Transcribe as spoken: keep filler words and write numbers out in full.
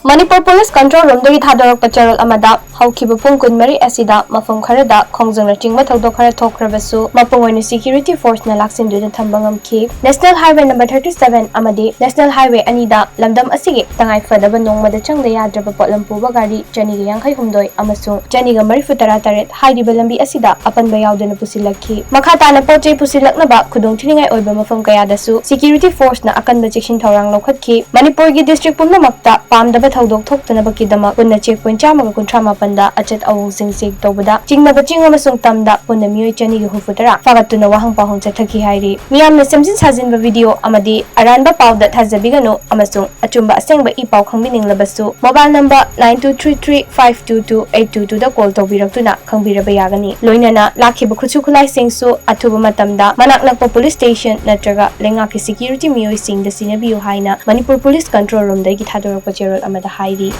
Manipur police control ꯔꯨꯝꯗꯒꯤ ꯊꯥꯗꯣꯔꯛꯄ ꯆꯦꯔꯣꯜ ꯑꯃꯗ, ꯍꯧꯈꯤꯕ ꯄꯨꯡ ꯀꯨꯟꯃꯔꯤ ꯑꯁꯤꯗ ꯃꯐꯝ ꯈꯔꯗ ꯈꯣꯡꯖꯪꯅꯆꯤꯡꯕ ꯊꯧꯗꯣꯛ ꯈꯔ ꯊꯣꯛꯈ꯭ꯔꯕꯁꯨ, ꯃꯄꯨꯡ ꯑꯣꯏꯅ ꯁꯦꯀ꯭ꯌꯨꯔꯤꯇꯤ ꯐꯣꯔꯁꯅ ꯂꯥꯛꯁꯤꯟꯗꯨꯅ ꯊꯝꯕ ꯉꯝꯈꯤ꯫ National highway number thirty seven ꯑꯃꯗꯤ ꯅꯦꯁꯅꯦꯜ ꯍꯥꯏꯋꯦ ꯑꯅꯤꯗ ꯂꯝꯗꯝ ꯑꯁꯤꯒꯤ ꯇꯉꯥꯏ ꯐꯗꯕ ꯅꯣꯡꯃꯗ ꯆꯪꯗ ꯌꯥꯗ꯭ꯔꯕ ꯄꯣꯠꯂꯝ ꯄꯨꯕ ꯒꯥꯔꯤ ꯆꯅꯤꯒ ꯌꯥꯡꯈꯩ ꯍꯨꯝꯗꯣꯏ ꯑꯃꯁꯨꯡ ꯆꯅꯤꯒ ꯃꯔꯤꯐꯨ ꯇꯔꯥ ꯇꯔꯦꯠ ꯍꯥꯏꯔꯤꯕ ꯂꯝꯕꯤ ꯑꯁꯤꯗ ꯑꯄꯟꯕ ꯌꯥꯎꯗꯅ ꯄꯨꯁꯤꯜꯂꯛꯈꯤ꯫ ꯃꯈꯥ ꯇꯥꯅ ꯄꯣꯠ ꯆꯩ ꯄꯨꯁꯤꯜꯂꯛꯅꯕ ꯈꯨꯗꯣꯡꯊꯤꯅꯤꯡꯉꯥꯏ ꯑꯣꯏꯕ ꯃꯐꯝ ꯀꯌꯥꯗꯁꯨ ꯁꯦꯀ꯭ꯌꯨꯔꯤꯇꯤ ꯐꯣꯔꯁꯅ ꯑꯀꯟꯕ ꯆꯦꯛꯁꯤꯟ ꯊꯧꯔꯥꯡ ꯂꯧꯈꯠꯈꯤ꯫ ꯃꯅꯤꯄꯨꯔꯒꯤ ꯗꯤꯁꯇ꯭ꯔꯤꯛ ꯄꯨꯝꯅꯃꯛꯇ ꯄꯥꯝꯗꯕ ꯊꯧꯗꯣꯛ ꯊꯣꯛꯇꯅꯕꯒꯤꯗꯃꯛ ꯄꯨꯟꯅ ꯆꯦꯛ ꯄꯣꯏꯟ ꯆꯥꯝꯃꯒ ꯀꯨꯟꯊ꯭ꯔꯥ ꯃꯥꯄꯟꯗ ꯑꯆꯠ ꯑꯋꯣꯡꯁꯤꯡ ꯆꯦꯛ ꯇꯧꯕꯗ ꯆꯤꯡꯅꯕ ꯆꯤꯡ ꯑꯃꯁꯨꯡ ꯇꯝꯗ ꯄꯨꯟꯅ ꯃꯤꯑꯣꯏ ꯆꯅꯤꯒ ꯍꯨꯝꯐꯨ ꯇꯔꯥ ꯐꯥꯒꯠꯇꯨꯅ ꯋꯥꯍꯪ ꯄꯥꯎꯍꯪ ꯆꯠꯊꯈꯤ ꯍꯥꯏꯔꯤ꯫ ꯃꯤꯌꯥꯝꯅ ꯁꯦꯝꯖꯤꯟ ꯁꯥꯖꯤꯟꯕ ꯚꯤꯗꯤꯑꯣ ꯑꯃꯗꯤ ꯑꯔꯥꯟꯕ ꯄꯥꯎꯗ ꯊꯥꯖꯕꯤꯒꯅꯨ ꯑꯃꯁꯨꯡ ꯑꯆꯨꯝꯕ ꯑꯁꯦꯡꯕ ꯏ ꯄꯥꯎ ꯈꯪꯕꯤꯅꯤꯡꯂꯕꯁꯨ mobile number nine two three three five two two eight two two ꯗ call ꯇꯧꯕꯤꯔꯛꯇꯨꯅ ꯈꯪꯕꯤꯔꯕ ꯌꯥꯒꯅꯤ꯫ ꯂꯣꯏꯅꯅ ꯂꯥꯛꯈꯤꯕ ꯈꯨꯠꯁꯨ ꯈꯨꯠꯂꯥꯏꯁꯤꯡꯁꯨ ꯑꯊꯨꯕ ꯃꯇꯝꯗ ꯃꯅꯥꯛ ꯅꯛꯄ ꯄꯨꯂꯤꯁ ꯁ꯭ꯇꯦꯁꯟ ꯅꯠꯇ꯭ꯔꯒ ꯂꯩꯉꯥꯛꯀꯤ ꯁꯦꯀ꯭ꯌꯨꯔꯤꯇꯤ ꯃꯤꯑꯣꯏꯁꯤꯡꯗ ꯁꯤꯟꯅꯕꯤꯌꯨ ꯍꯥꯏꯅ ꯃꯅꯤꯄꯨꯔ ꯄꯨꯂꯤꯁ ꯀꯟꯇ꯭ꯔꯣꯜ ꯔꯨꯝꯗꯒꯤ ꯊꯥꯗꯣꯔꯛꯄ ꯆꯦꯔꯣꯜ ꯑꯃꯗ ꯍꯥꯏꯔꯤ꯫